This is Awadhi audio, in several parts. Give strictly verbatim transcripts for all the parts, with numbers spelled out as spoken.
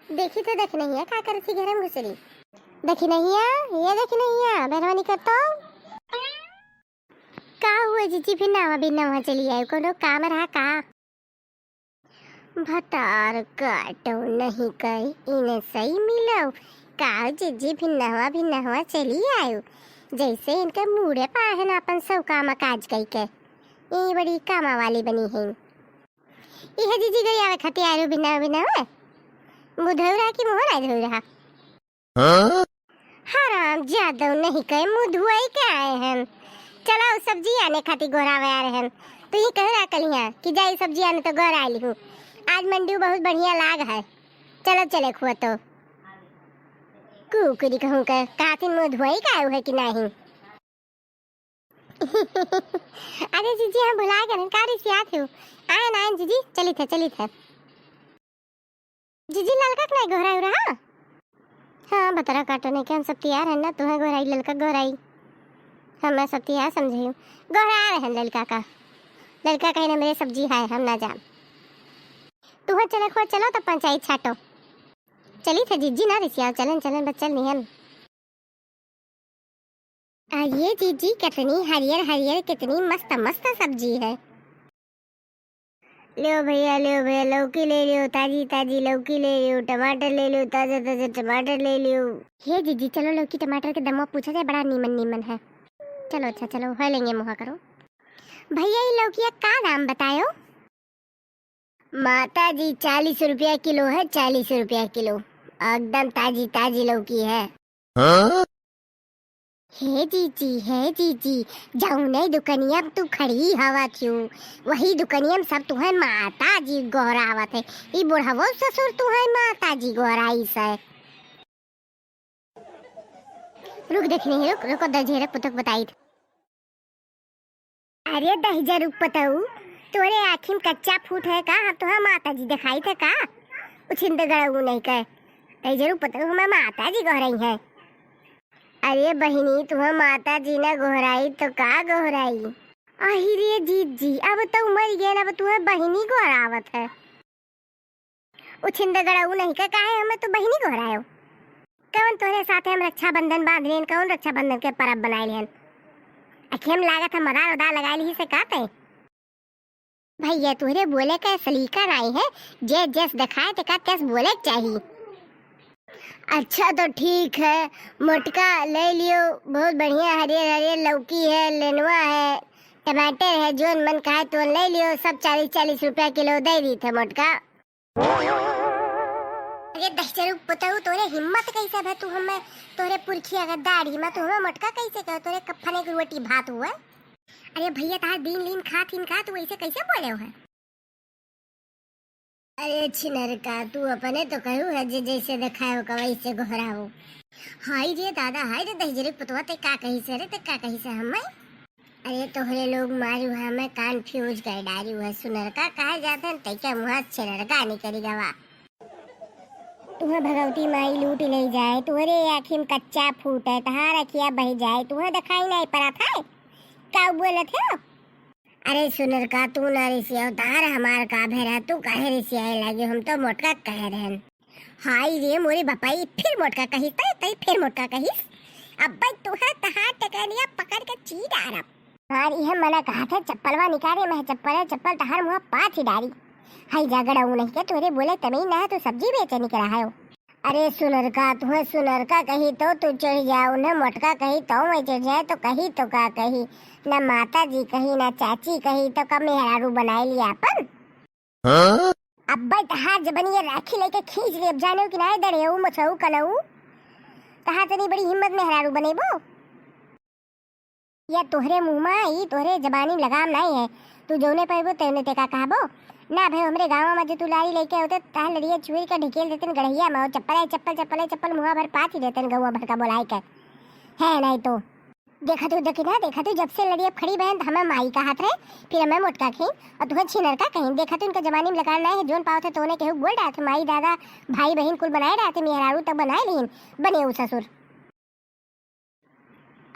देखी तो दखिनहिया का करत ही घर में घुसरी। दखिनहिया, ये दखिनहिया, मेहरबानी कर तो। का हुआ जीजी, भिन्नवा भिन्नवा चली आयो, कोनो काम रहा का? भतार काटो नहीं कही, इने सही मिलो। का जीजी, भिन्नवा भिन्नवा चली आयो, जैसे इनके मूड़े पाए हैं ना अपन सब काम काज कई के। ये बड़ी कामा वाली बनी है। इहे जीजी गई आवे खातिर आयो भिन्नवा भिन्नवा। मुँह धोई रहा कि मुँह नहीं धोई रहा? हाँ? हराम जादव नहीं कहे, मुँह धुआई के आए हैं। चला, उ सब्जी आने खातिर गोहरावे आ रहे हैं। तू ही कह रहा कलिया कि जाई सब्जी आने तो गोहराई लिहू। आज मंडी बहुत बढ़िया लाग है। चलो चले खुआ तो। कुकुरी कहूँ के, कातिन मुँह धुआई के आयो है कि नहीं? अरे जीजी, हम भुला गए, का रिसियात हो? आयन, आयन जीजी, चलित है, चलित है। जीजी, ललका के नहीं गोहराई रहा? हाँ, भतरा काटो नहीं के, हम सब तैयार है ना, तुम्हें गोहराई, ललका गोहराई। हम मैं सब तैयार समझे हूँ। गोहरा रहे हैं ललका का। ललका कहीं ना मेरे सब्जी है, हम ना जाम। तुम्हें चले खुआ चलो तो पंचायत छाटो। चलित है जीजी ना रिसियाओ, चलन, चलन, बस चल निहन। अरे जीजी, कितनी हरियर हरियर, कितनी मस्त मस्त सब्जी है। लियो भैया, लियो भैया, लौकी ले लियो, ताजी ताजी लौकी ले लियो, टमाटर ले लियो, ताजा ताजा टमाटर ले लियो। हे जीजी, चलो लौकी टमाटर के दमवा पूछा जाए, बड़ा नीमन नीमन है। चलो अच्छा, चलो, है लेंगे, मुहा करो। भैया, ये लौकिया का दाम बतायो? माता जी, चालीस रुपया किलो है, चालीस रुपया किलो। एकदम ताजी ताजी लौकी है। हाँ? हे जीजी, हे जीजी, जौने दुकनिया में तू खड़ी हवा छू, वही दुकनिया में सब तुहे माता जी गोहरावत है। ई बुढ़वो ससुर तुहे माता जी गोहराइस है। रुक देखनी है, रुक, रुको, दहिजरक पुतक बताई थे। अरे दहिजरक पुतऊ, तोरे आँखी में कच्चा फूट है का? हम तुहा माता जी दिखाई थे का? उछिंद गड़ऊ नहीं कहे। दहिजरक पुतऊ, हमें माता जी गोहराई है। अरे बहिनी, तुहा माता जी ना गोहराई तो का गोहराई? अहि रे जीजी, अब तो मर गए, अब तुहे बहिनी गोहरावत है। उछिंद गड़ऊ नहीं के, काहे हमें तू बहिनी गोहरायो? कौन तोहरे साथे हम रक्षाबंधन बांध लेन, कौन रक्षाबंधन के परब बनाए लेन? अखे हम लागत हम मदार उदार लगाए लिही से का तय? भैया, तोहरे बोले के सलीका नाई है, जे जस दिखाए ते का तस बोले के चाही। अच्छा तो ठीक है, मोटका ले लियो, बहुत बढ़िया हरियर हरियर लौकी है, लेनवा है, टमाटर है, जोन मन कहे तो ले लियो, सब चालीस चालीस रुपया किलो दे दी थे मोटका। अरे दहिजरू पुतहू, तोरे हिम्मत कैसे भे, तू हमें, तोरे पुरखिया के दाढ़ी में तू हमें मोटका कैसे कहो? तोरे कफने की रोटी भात हुआ। अरे भैया, तार दिन लीन खात हीन खात, तू ऐसे कैसे बोले हो है? अरे छिनरका, तू अपने तो कहू है जे जैसे दिखाए हो का वैसे गोहराओ। हाय रे दादा, हाय रे दहिजरू पुतवा, ते का कही से रे, ते का कही से हमें? अरे तोहरे लोग मारू है, मैं confuse कर डारी हुआ। सुनरका कहा जाते हैं, तैका मुहा छिनरका निकली गवा। तुहा भगवती माई लूट ले जाए, तोहरे आँखी में कच्चा फूट है, तहार अखिया बह जाए, तुहा दिखाई नहीं पड़ा था, का बोलत है? अरे सुनरका, तू ना रिसियाओ, तार हमार का भेरा, तू काहे रिसियाए लागे, हम तो मोटका कह रहन। हाय रे मोरे बपाई, फिर मोटका कहिस, तई, तई फिर मोटका कहिस। अब्बे तुहे तहार टकनिया पकड़ के चीर डारब। हार इहे मना कहा थे, चप्पलवा निकाले, मैं चप्पल है, चप्पल तहार मुँह पाथ ही डारी। हाय जागड़ा ऊ नहीं के तोरे बोले तमे ही ना है, तो सब्जी बेचे निकला है। अरे सुनरका, तुहे सुनरका कही तो तू चढ़ जाओ, न मोटका कही तो मैं चढ़ जाए, तो कही तो का कही, न माता जी कही, न चाची कही, तो कब मेहरारू बनाए लिया अपन। हाँ? अब्बे तहार जबनिया राखी लेके खींच ले, अब जाने हो कि नाय दड़े हो मछऊ कनऊ। तहार तनी बड़ी हिम्मत मेहरारू बनेबो। या तोहरे मुँह मा ई तोहरे जबानी लगाम नाय है। तू जौने पैबो तौने ते का कहबो। ना भाई, हमरे गाँव मा जो तू लारी लेके होते, तहार लड़िया चुरी का ढकेल देतन गड़हिया मा, और चप्पल है चप्पल, चप्पल है चप्पल, मुँहा भर पाथ ही देतन गौवा भर का बोलाए के। है नाय तो। देखा तू, देखी ना, देखा तू, जब से लड़िया खड़ी बहन, हमें माई कहा थे, फिर हमें मोटका खीन, और तुहे छिनरका कहीं। देखा तू, इनका जमानी में लगाम नाय है, जोन पावत है, तोने केहू बोल डारत है, माई, दादा, भाई, बहिन कुल बनाए डारत है, मेहरारू तक बनाए लीन, बने ऊ ससुर।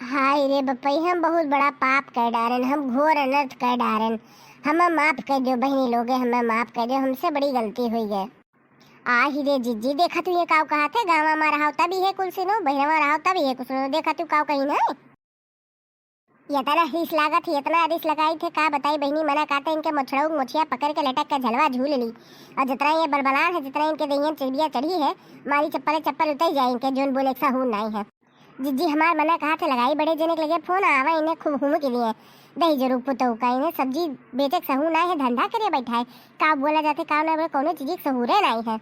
हाय रे बपई, हम बहुत बड़ा पाप कर डारन, हम घोर अनर्थ कर डारन। हमें माफ कर दो बहिनी लोगे, हमें माफ कर दो, हमसे बड़ी गलती हुई है। आही रे जिज्जी, देखा तू ये काव कहा थे, गाँव मा रहा तब ये कुल सुनो, बहिरवा रहा तब ये कुल सुनो, देखा तू काव कही ना। इतना रिस लागत है, इतना रिस लगाई थे, का बताई बहिनी, मना कहते इनके मोछड़ऊ मोछिया पकड़ के लटक के झलवा झूल ली। और जितना ये बलबलान है, जितना इनके दहियन चिबिया चढ़ी है, मारी चप्पले चप्पल उतर जाए इनके, जोन बोले सहूर नाई है। जिज्जी हमार मना कहा थे लगाई बड़े जने के लगे फोन, आवा इन्हें खूब हुमुक दिए। दही जरूर पुतऊ का इन्हें सब्जी बेचे के सहूर नाई है, धंधा करे बैठा है। का बोला जाते, का ना बोले, कौनो चीज के सहूरे नाई है।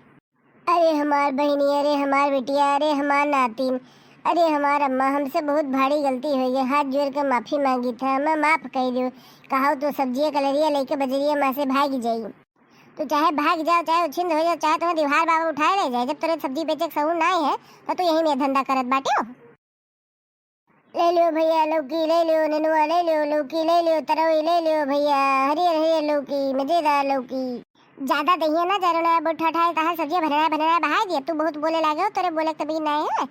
अरे हमार बहिनी, अरे हमार बिटिया, अरे हमार नातिन, अरे हमार अम्मा, हमसे बहुत भारी गलती हो गई। हाथ जोड़ के माफी मांगी था, हमें माफ कर दो। कहो तो सब्जिया कलरिया लेके बजरिया मा से भाग जाई। तू चाहे भाग जाओ, चाहे उछिंद हो जाओ, चाहे तुम्हें दीवार बाबा उठाए ले जाए, जब तोरे सब्जी बेचे के सहूर नाई है, तो तू यही में धंधा करत बाटियो। ले लियो भैया लौकी, ले लियो नेनुआ, ले लियो लौकी, ले लियो तरई, ले लियो भैया हरियर हरियर लौकी, मजेदार लौकी। ज्यादा दहिया ना जरो ना, बहुत ठठाए तहार सब्जिया भनरा भनरा बहाए दिया। तू बहुत बोले लागे हो, तोरे बोले के तबीर नाई है,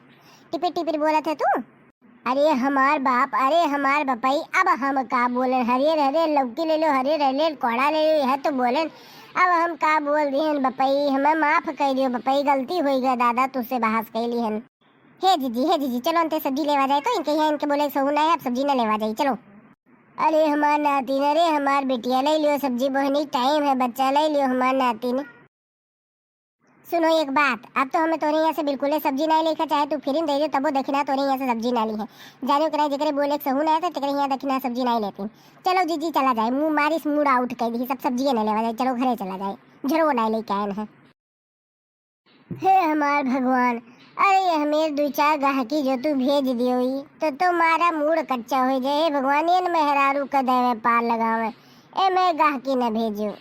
टिपिर टिपिर बोलत है तू। अरे हमार बाप, अरे हमार बपई, अब हम का बोले, हरियर हरियर लौकी ले लो, हरियर हरियर कोड़ा ले लो, यह तो बोले। अब हम का बोल दिहन बपई, हमें माफ कर दियो बपई, गलती हो गई दादा, तुझसे बहस कैली हन। हे जीजी, हे जीजी, चलो अंते सब्जी लेवा जाए तो, इनके यहाँ इनके बोले सहूर नाई है, अब सब्जी ना लेवा जाए, चलो। अरे हमार नातिन, अरे हमार बिटिया, ले लियो सब्जी, बोहनी टाइम है बच्चा, ले लियो हमार नातिन। सुनो एक बात, अब तो हमें तोरे यहाँ से बिल्कुल सब्जी नाई लेखा, चाहे तू फिरिन दे दे तबो दखिना तोरे यहाँ से सब्जी ना ली है। जानियो के नाई, जेकरे बोले सहूर नाई है तो तेकरे यहाँ दखिना सब्जी नाई लेती। चलो जीजी चला जाए, मुँह मारिस मूड आउट कर दी, सब सब्जिये ना लेवा जाए, चलो घरे चला जाए, झरो नाई लेके आए हैं। हे हमार भगवान, अरे हमें दो चार गाहकी जो तू भेज दियो ई, तो तुम्हारा मूड कच्चा हो जाए। हे भगवान, एन मेहरारू का देवे पार लगावे, ए मैं गाहकी न भेजो।